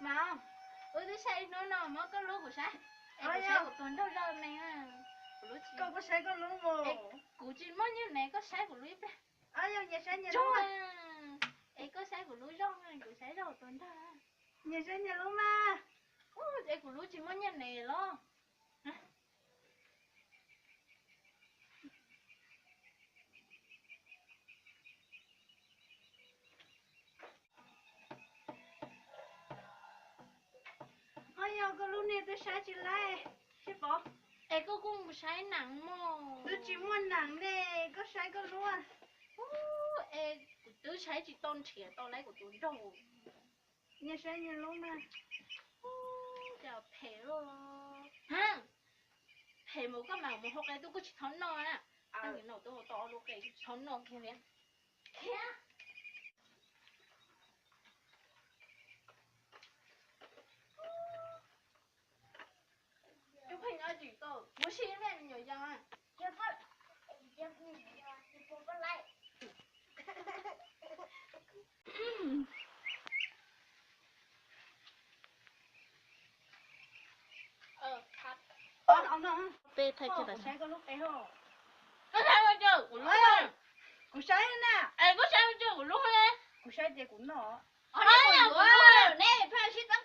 Mas, wb twb saib ib hnub no muab koj lub kuv saib, es kuv saib kuv tus nraug zog ne. Koj, koj saib koj lub mus. Kuv tsis muaj nyuag nev, koj saib kuv lub ib pliag. Nyias saib nyias lub. Es koj saib kuv lub zog, kuv saib zog kuv tus nraug. Nyias saib nyias lub mas. Es kuv lub tsis muaj nyuag nev los? Ho yog koj lub niag twb saib tsis laib, sib pov. Es koj kuj mus saib nees mog. Twb tsis muaj nees ne, koj saib koj lub. Es kuv twb saib tsis tau nrhiav tau laib kuv tus nraug. Nyias saib nyias lub mas. Cas phem loj. Ha, phem mus koj mam mus hau qe tub kuj tsis thov noj na. Tag no tub tau lub qe tsis thov noj kiag li. Cov pheej nyob tsis tau, muab sib me me nyuam yaus. Peb thaij kiag tas. Koj saib ua cas kuv lub, kuv saib na, es koj saib ua cas kuv lub ne, kuv saib tias kuv noj. Kuv lub ne, pheej sib txeeb